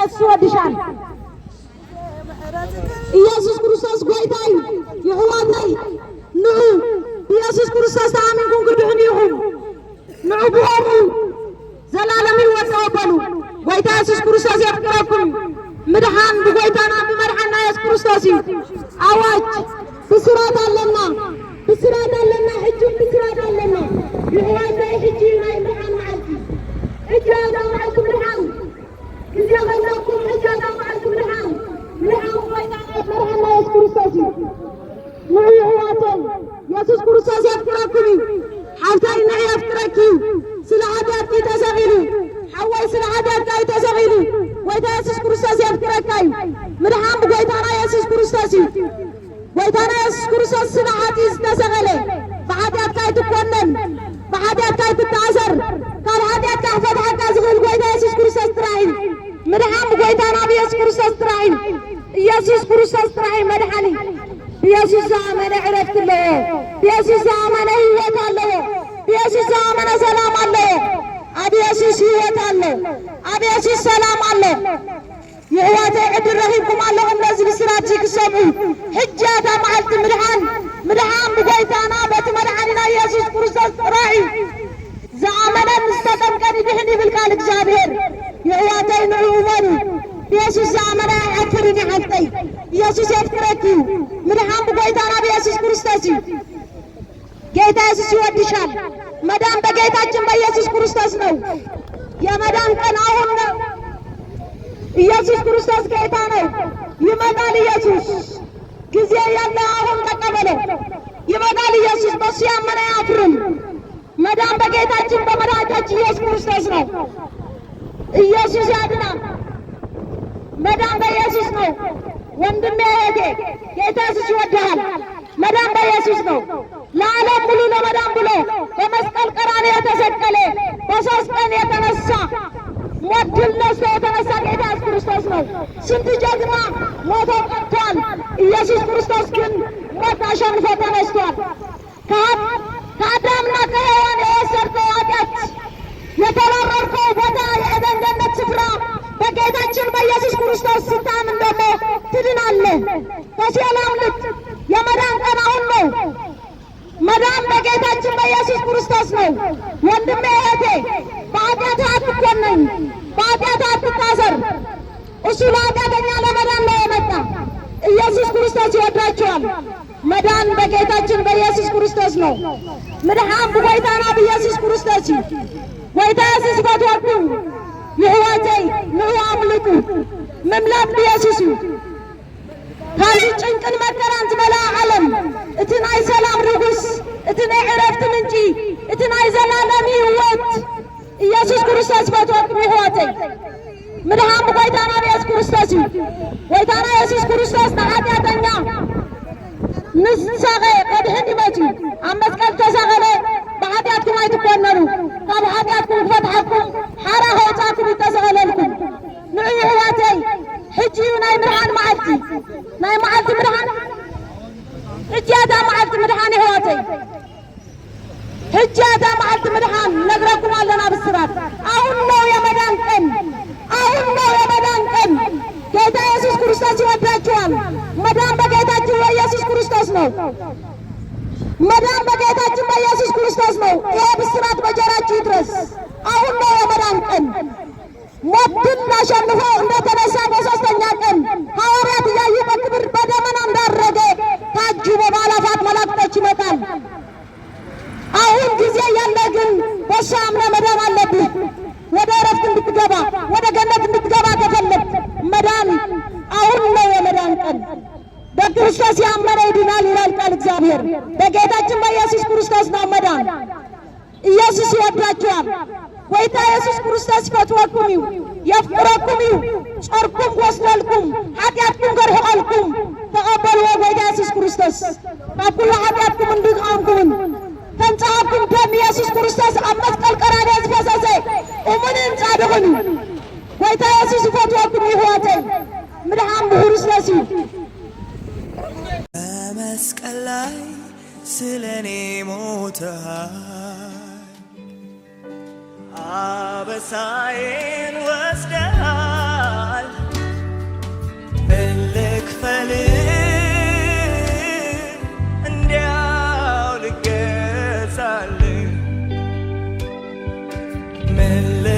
ኢየሱስ ይወድሻል። ኢየሱስ ክርስቶስ ጎይታ እዩ። ይሕዋተይ፣ ንዑ ብኢየሱስ ክርስቶስ ተኣሚንኩም ክድሕኑ ኢኹም። ንዑ፣ ብኸምኡ ዘላለም ህይወት ተቐበሉ። ጎይታ ኢየሱስ ክርስቶስ የፍቅረኩም እዩ። ምድሓን ብጎይታና ብመድሓና ኢየሱስ ክርስቶስ እዩ። ኣዋጅ! ብስራት ኣለና፣ ብስራት ኣለና፣ ሕጂ ብስራት ኣለና ይሕዋተይ። ሕጂ ናይ ምድሓን መዓልቲ፣ ሕጂ ኣብዛ መዓልቲ ምድሓን ግዜ ከለኩም፣ ሕጂ ኣብዛ መዓልቲ ምድሓን። ምድሓን ብጎይታና መድሓና ኢየሱስ ክርስቶስ እዩ። ንዑ ይሕዋተይ፣ ኢየሱስ ክርስቶስ የፍቅረኩም እዩ። ሓፍተይ፣ ንዕ፣ የፍቅረኪ እዩ። ስለ ሓጢኣትኪ ተሰቒሉ። ሓወይ፣ ስለ ሓጢኣትካ እዩ ተሰቒሉ። ጎይታ ኢየሱስ ክርስቶስ የፍቅረካ እዩ። ምድሓን ብጎይታና ኢየሱስ ክርስቶስ እዩ። ጎይታና ኢየሱስ ክርስቶስ ስለ ሓጢ ዝተሰቐለ። ብሓጢኣትካ ኣይትኮነን፣ ብሓጢኣትካ ኣይትተኣሰር። ካብ ሓጢኣትካ ክፈትሐካ ዝኽእል ጎይታ ኢየሱስ ክርስቶስ ጥራሕ እዩ። ምድሓን ብጎይታና ብኢየሱስ ክርስቶስ ጥራሕ እዩ። ኢየሱስ ክርስቶስ ጥራሕ እዩ መድሓኒ። ብኢየሱስ ዝኣመነ ዕረፍቲ ኣለዎ። ብኢየሱስ ዝኣመነ ህይወት ኣለዎ። ብኢየሱስ ዝኣመነ ሰላም ኣለዎ። ኣብ ኢየሱስ ህይወት ኣሎ፣ ኣብ ኢየሱስ ሰላም ኣሎ። ይሕዋተይ፣ ዕድል ረኺብኩም ኣለኹም ነዚ ብስራት እዚ ክሰምዑ። ሕጂ እታ መዓልቲ ምድሓን። ምድሓን ብጎይታና በቲ መድሓኒና ኢየሱስ ክርስቶስ ጥራሕ እዩ። ዝኣመነን ዝተጠምቀን ይድሕን ይብል ቃል እግዚኣብሔር። ይሕዋተይ፣ ንዑ እመኑ። ብኢየሱስ ዝኣመነ ኣይሓፍርን እዩ። ሓፍተይ፣ ኢየሱስ የፍቅረኪ እዩ። ምድሓን ብጎይታና ብኢየሱስ ክርስቶስ እዩ። ጌታ ኢየሱስ ይወድሻል። መዳን በጌታችን በኢየሱስ ክርስቶስ ነው። የመዳን ቀን አሁን ነው። ኢየሱስ ክርስቶስ ጌታ ነው። ይመጣል ኢየሱስ። ጊዜ ያለ አሁን ተቀበለው። ይመጣል ኢየሱስ። በሱ ያመነ አያፍርም። መዳን በጌታችን በመድኃኒታችን ኢየሱስ ክርስቶስ ነው። ኢየሱስ ያድናል። መዳን በኢየሱስ ነው። ወንድሜ፣ እህቴ፣ ጌታ ኢየሱስ ይወድሃል። መዳን በኢየሱስ ነው። ለዓለም ሙሉ ለመዳን ብሎ በመስቀል ቀራንዮ የተሰቀለ፣ በ3 ቀን የተነሳ፣ ሞት ድል ነስቶ የተነሳ ጌታ ኢየሱስ ክርስቶስ ነው። ስንት ጀግና ሞቶ ቀርቷል። ኢየሱስ ክርስቶስ ግን ሞት አሸንፎ ተነስቷል። ከአዳምና ከሔዋን የወሰድከው ኃጢአት፣ የተባረርከው ቦታ፣ የኤደን ገነት ስፍራ፣ በጌታችን በኢየሱስ ክርስቶስ ስታምን ደግሞ ትድናለህ። ከሲኦል አምልጥ። የመዳን ቀን አሁን ነው። መዳን በጌታችን በኢየሱስ ክርስቶስ ነው። ወንድሜ፣ እህቴ፣ በኃጢአት አትኮነኝ፣ በኃጢአት አትታሰር። እሱ ለኃጢአተኛ ለመዳን ነው የመጣ። ኢየሱስ ክርስቶስ ይወዳችኋል። መዳን በጌታችን በኢየሱስ ክርስቶስ ነው። ምድሓን ብጎይታና ብኢየሱስ ክርስቶስ እዩ። ጎይታ ኢየሱስ ይፈትወኩም። ይሕዋተይ፣ ንዑ ኣምልጡ። ምምላጥ ብኢየሱስ እዩ። ካብዚ ጭንቅን መከራን ዝመልአ ዓለም እቲ ናይ ሰላም ንጉስ፣ እቲ ናይ ዕረፍቲ ምንጪ፣ እቲ ናይ ዘላለም ህይወት ኢየሱስ ክርስቶስ ፈትወኩም። ይሕዋተይ፣ ምድሓን ብጎይታና ብኢየሱስ ክርስቶስ እዩ። ጎይታና ኢየሱስ ክርስቶስ ንሓጢአተኛ ንሳቐ ከድሕን ይመፅዩ ኣብ መስቀል ተሰቐለ። ብሓጢአትኩም ኣይትኮነኑ። ካብ ሓጢአትኩም ክፈትሐኩም፣ ሓራ ከውፃኩም ይተሰቐለልኩም። ንዑ ይሕዋተይ፣ ሕጂ እዩ ናይ ምድሓን መዓልቲ፣ ናይ መዓልቲ ምድሓን። ሕጂ እታ መዓልቲ ምድሓን ይሕዋተይ፣ ሕጂ እታ መዓልቲ ምድሓን። ነግረኩም ኣለና ብስራት። አሁን ነው የመዳን ቀን፣ አሁን ነው የመዳን ቀን። ጌታ ኢየሱስ ክርስቶስ ይወዳችኋል። መዳን በጌታችን በኢየሱስ ክርስቶስ ነው። መዳን በጌታችን በኢየሱስ ክርስቶስ ነው። ይሄ ብስራት በጆሯችሁ ይድረስ። አሁን ነው የመዳን ቀን። ሞት ድል አሸንፎ እንደተነሳ፣ በሶስተኛ ቀን ሐዋርያት እያዩ በክብር በደመና እንዳረገ ታጅቦ በአእላፋት መላእክቶች ይመጣል። አሁን ጊዜ ያለ ግን በእሱ አምነህ መዳን አለብህ። ወደ እረፍት እንድትገባ፣ ወደ ገነት እንድትገባ ከፈለግ መዳን አሁን ነው የመዳን ቀን። በክርስቶስ ያመነ ይድናል ይላል ቃል እግዚአብሔር። በጌታችን በኢየሱስ ክርስቶስ ነው መዳን። ኢየሱስ ይወዳችኋል። ጎይታ ኢየሱስ ክርስቶስ ይፈትወኩም እዩ፣ የፍቅረኩም እዩ። ጾርኩም ክወስደልኩም፣ ሓጢአትኩም ከርሕቐልኩም ተቐበልዎ። ጎይታ ኢየሱስ ክርስቶስ ካብ ኩሉ ሓጢአትኩም እንድቃምኩምን ከንጽሐኩም ደም ኢየሱስ ክርስቶስ ኣብ መስቀል ቀራንዮ ዝፈሰሰ እሙንን ጻድቕን እዩ። ጎይታ ኢየሱስ ይፈትወኩም ይሕዋተይ። ምድሓን ብክርስቶስ እዩ። በመስቀል ላይ ስለኔ ሞተሃል፣ አበሳዬን ወስደሃል። መለየት።